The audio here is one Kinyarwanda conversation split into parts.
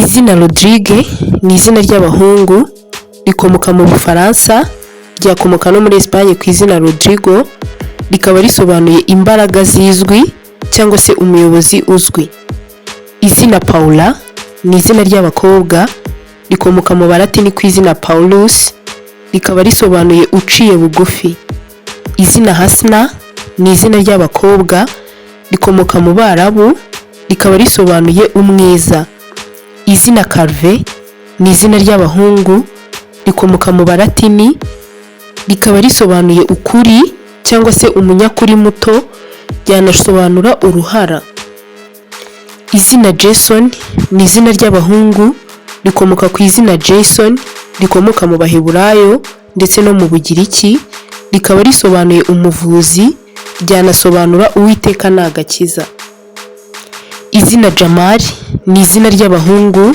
Izina Rodrigue ni izina ry'abahungu, rikomoka mu Bufaransa, ryakomoka no muri Espagne ku izina Rodrigo, rikaba risobanuye imbaraga zizwi cyangwa se umuyobozi uzwi. Izina Paula ni izina ry'abakobwa, rikomoka mu Balatini ku izina Paulus, rikaba risobanuye uciye bugufi. Izina Hasna ni izina ry'abakobwa, rikomoka mu Barabu, rikaba risobanuye umwiza. Izina Calve ni izina ry'abahungu, rikomoka mu Balatini, rikaba risobanuye ukuri cyangwa se umunyakuri muto, ryanasobanura uruhara. Izina Jason ni izina ry'abahungu, rikomoka ku izina Jason rikomoka mu Baheburayo ndetse no mu Bugiriki, rikaba risobanuye umuvuzi, ryanasobanura Uwiteka ni agakiza. Izina Jamal ni izina ry'abahungu,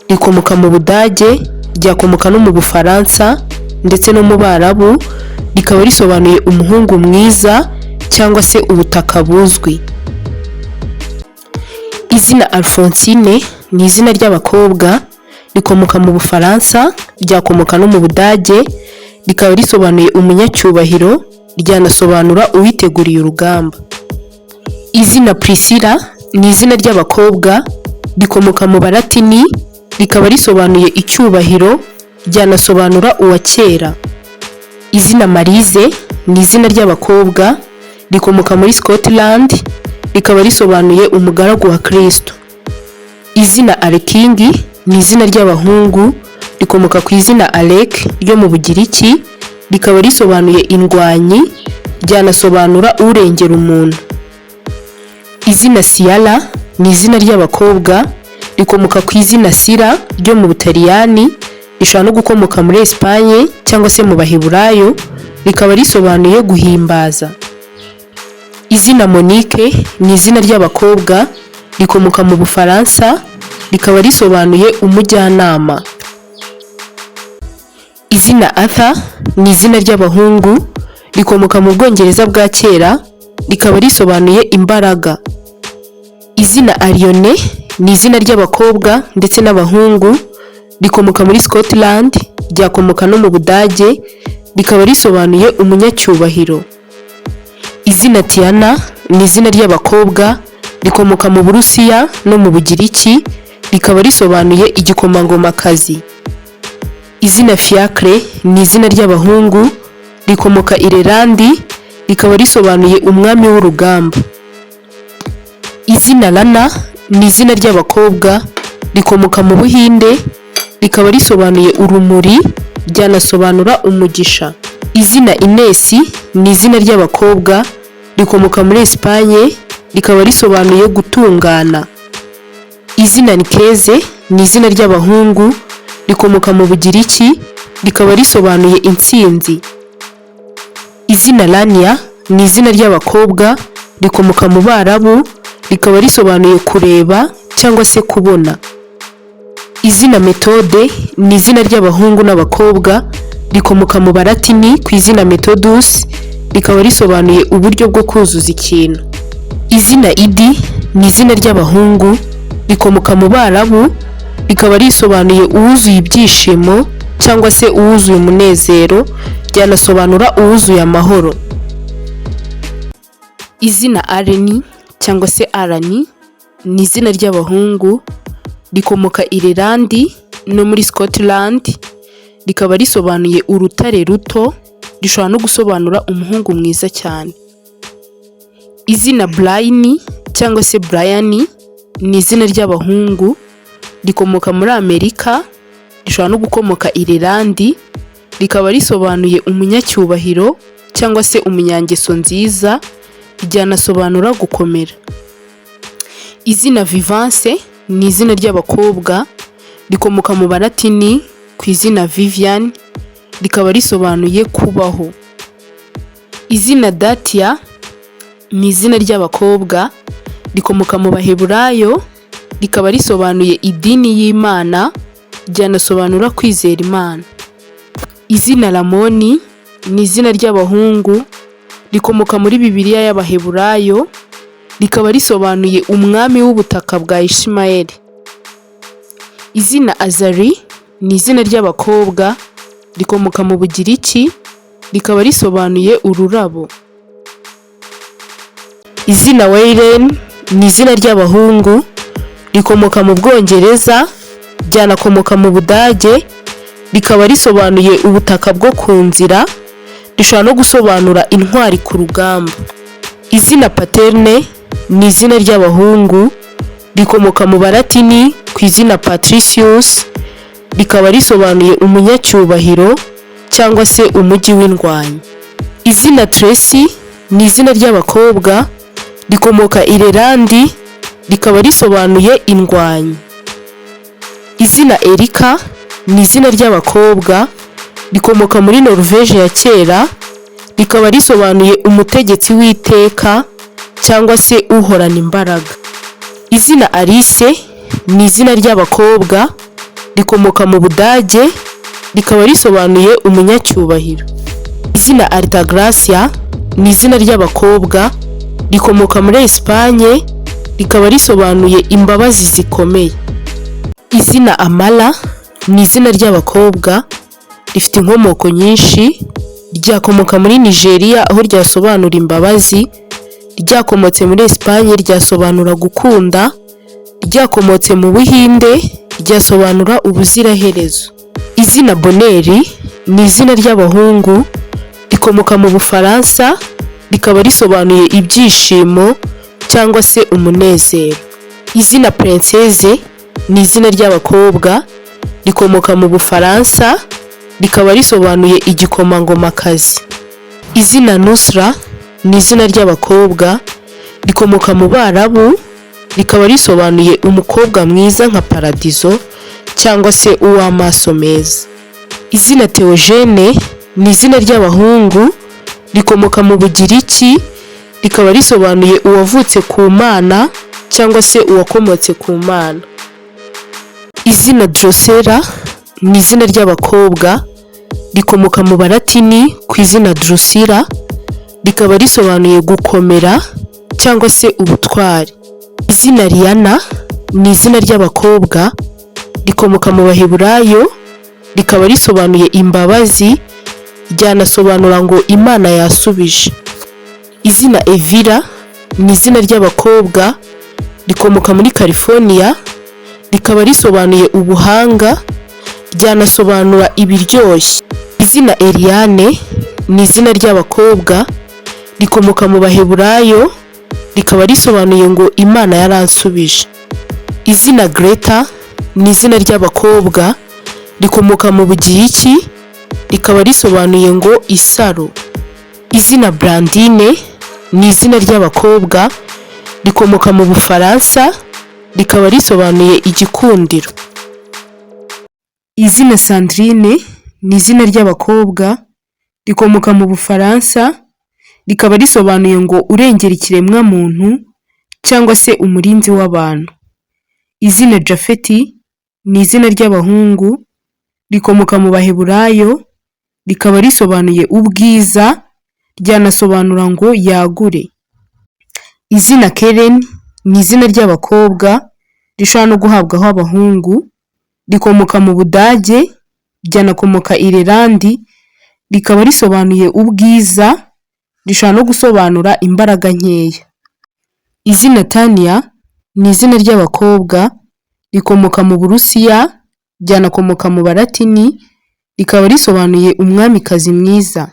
rikomoka mu Budage, ryakomoka no mu Bufaransa ndetse no mu Barabu, rikaba risobanuye umuhungu mwiza cyangwa se ubutaka buzwi. Izina Alphonsine ni izina ry'abakobwa, rikomoka mu Bufaransa, ryakomoka no mu Budage, rikaba risobanuye umunyacyubahiro, ryanasobanura uwiteguriye urugamba. Izina Priscilla ni izina ry'abakobwa, rikomoka mu Balatini, rikaba risobanuye icyubahiro, ryanasobanura uwa kera. Izina Marise ni izina ry'abakobwa, rikomoka muri Scotland, rikaba risobanuye umugaragu wa Kristo. Izina Aleking ni izina ry'abahungu, rikomoka ku izina Alek ryo mu Bugiriki, rikaba risobanuye indwanyi, ryanasobanura urengera umuntu. Izina Ciara ni izina ry'abakobwa, rikomoka ku izina Sira ryo mu Butaliyani, rishobora no gukomoka muri Espagne cyangwa se mu Baheburayo, rikaba risobanuye guhimbaza. Izina Monique ni izina ry'abakobwa, rikomoka mu Bufaransa, rikaba risobanuye umujyanama. Izina Arthur ni izina ry'abahungu, rikomoka mu Bwongereza bwa kera, rikaba risobanuye imbaraga. Izina Arione ni izina ry'abakobwa ndetse n'abahungu, rikomoka muri Scotland, ryakomoka no mu Budage, rikaba risobanuye umunyacyubahiro. Izina Tiana ni izina ry'abakobwa, rikomoka mu Burusiya no mu Bugiriki, rikaba risobanuye igikomangomakazi. Izina Fiacre ni izina ry'abahungu, rikomoka Irelandi, rikaba risobanuye umwami w'urugamba. Izina Lana ni izina ry'abakobwa, rikomoka mu Buhinde, rikaba risobanuye urumuri, ryanasobanura umugisha. Izina Ines ni izina ry'abakobwa, rikomoka muri Espagne, rikaba risobanuye gutungana. Izina Nikeze ni izina ry'abahungu, rikomoka mu Bugiriki, rikaba risobanuye intsinzi. Izina Lania ni izina ry'abakobwa, rikomoka mu Barabu, rikaba risobanuye kureba cyangwa se kubona. Izina Methode ni izina ry'abahungu n'abakobwa, rikomoka mu Balatini ku izina Methodus, rikaba risobanuye uburyo bwo kuzuza ikintu. Izina Idi ni izina ry'abahungu, rikomoka mu Barabu, rikaba risobanuye uwuzuye ibyishimo cyangwa se uwuzuye umunezero, ryanasobanura uwuzuye amahoro. Izina Allen cyangwa se Alan ni izina ry'abahungu, rikomoka Irelandi no muri Scotland, rikaba risobanuye urutare ruto, rishobora no gusobanura umuhungu mwiza cyane. Izina Brian cyangwa se Brian ni izina ry'abahungu, rikomoka muri Amerika, rishobora no gukomoka Irelandi, rikaba risobanuye umunyacyubahiro cyangwa se umunyangeso nziza, ryanasobanura gukomera. Izina Vivance ni izina ry'abakobwa, rikomoka mu Balatini ku izina Vivian, rikaba risobanuye kubaho. Izina Datia ni izina ry'abakobwa, rikomoka mu Baheburayo, rikaba risobanuye idini y'Imana, ryanasobanura kwizera Imana. Izina Ramoni ni izina ry'abahungu, rikomoka muri Bibiliya y'Abaheburayo, rikaba risobanuye umwami w'ubutaka bwa Ishimayeli. Izina Azari ni izina ry'abakobwa, rikomoka mu Bugiriki, rikaba risobanuye ururabo. Izina Waylen ni izina ry'abahungu, rikomoka mu Bwongereza, ryanakomoka mu Budage, rikaba risobanuye ubutaka bwo ku nzira, rishobora no gusobanura intwari ku rugamba. Izina Paterne ni izina ry'abahungu, rikomoka mu Balatini ku izina Patricius, rikaba risobanuye umunyacyubahiro cyangwa se umujyi w'indwanyi. Izina Tracy ni izina ry'abakobwa, rikomoka Irelandi, rikaba risobanuye indwanyi. Izina Erika ni izina ry'abakobwa, rikomoka muri Norvège ya kera, rikaba risobanuye umutegetsi w'iteka cyangwa se uhorana imbaraga. Izina Alice ni izina ry'abakobwa, rikomoka mu Budage, rikaba risobanuye umunyacyubahiro. Izina Altagracia ni izina ry'abakobwa, rikomoka muri Espagne, rikaba risobanuye imbabazi zikomeye. Izina Amara ni izina ry'abakobwa, rifite inkomoko nyinshi, ryakomoka muri Nigeria aho ryasobanura imbabazi, ryakomotse muri Espagne ryasobanura gukunda, ryakomotse mu Buhinde ryasobanura ubuziraherezo. Izina Bonheur ni izina ry'abahungu, rikomoka mu Bufaransa, rikaba risobanuye ibyishimo cyangwa se umunezero. Izina Princesse ni izina ry'abakobwa, rikomoka mu Bufaransa, rikaba risobanuye igikomangomakazi. Izina Nusra ni izina ry'abakobwa, rikomoka mu Barabu, rikaba risobanuye umukobwa mwiza nka paradizo cyangwa se uw'amaso meza. Izina Theogene ni izina ry'abahungu, rikomoka mu Bugiriki, rikaba risobanuye uwavutse ku Mana cyangwa se uwakomotse ku Mana. Izina Drosera ni izina ry'abakobwa, rikomoka mu Balatini ku izina Drusilla, rikaba risobanuye gukomera cyangwa se ubutwari. Izina Liana ni izina ry'abakobwa, rikomoka mu Baheburayo, rikaba risobanuye imbabazi, ryanasobanura ngo Imana yasubije. Izina Evira ni izina ry'abakobwa, rikomoka muri California, rikaba risobanuye ubuhanga, ryanasobanura ibiryoshye. Izina Eliane ni izina ry'abakobwa, rikomoka mu Baheburayo, rikaba risobanuye ngo Imana yaransubije. Izina Greta ni izina ry'abakobwa, rikomoka mu Bugiriki, rikaba risobanuye ngo isaro. Izina Brandine ni izina ry'abakobwa, rikomoka mu Bufaransa, rikaba risobanuye igikundiro. Izina Sandrine ni izina ry'abakobwa, rikomoka mu Bufaransa, rikaba risobanuye ngo urengera ikiremwamuntu cyangwa se umurinzi w'abantu. Izina Japhet ni izina ry'abahungu, rikomoka mu Baheburayo, rikaba risobanuye ubwiza, ryanasobanura ngo yagure. Izina Keren ni izina ry'abakobwa, rishobora no guhabwaho abahungu, rikomoka mu Budage, ryanakomoka Irelandi, rikaba risobanuye ubwiza, rishobora no gusobanura imbaraga nkeya. Izina Tania ni izina ry'abakobwa, rikomoka mu Burusiya, ryanakomoka mu Balatini, rikaba risobanuye umwamikazi mwiza.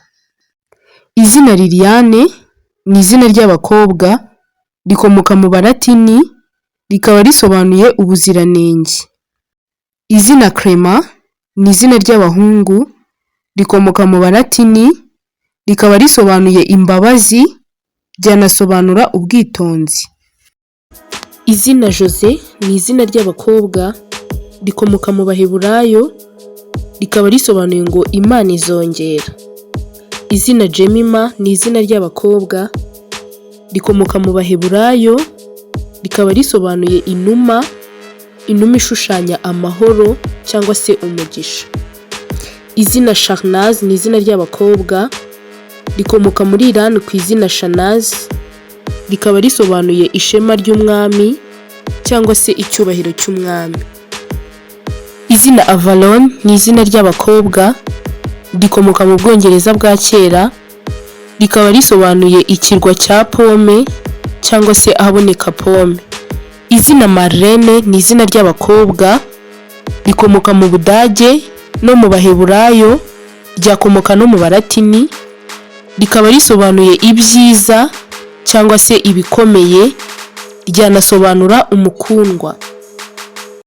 Izina Liliane ni izina ry'abakobwa, rikomoka mu Balatini, rikaba risobanuye ubuziranenge. Izina Clement ni izina ry'abahungu, rikomoka mu Balatini, rikaba risobanuye imbabazi, ryanasobanura ubwitonzi. Izina Jose ni izina ry'abakobwa, rikomoka mu Baheburayo, rikaba risobanuye ngo Imana izongera. Izina Jemima ni izina ry'abakobwa, rikomoka mu Baheburayo, rikaba risobanuye inuma, inuma ishushanya amahoro cyangwa se umugisha. Izina Shahnaz ni izina ry'abakobwa, rikomoka muri Iran ku izina Shanaz, rikaba risobanuye ishema ry'umwami cyangwa se icyubahiro cy'umwami. Izina Avalon ni izina ry'abakobwa, rikomoka mu Bwongereza bwa kera, rikaba risobanuye ikirwa cya pome cyangwa se ahaboneka pome. Izina Marlene ni izina ry'abakobwa, rikomoka mu Budage no mu Baheburayo, ryakomoka no mu Balatini, rikaba risobanuye ibyiza cyangwa se ibikomeye, ryanasobanura umukundwa.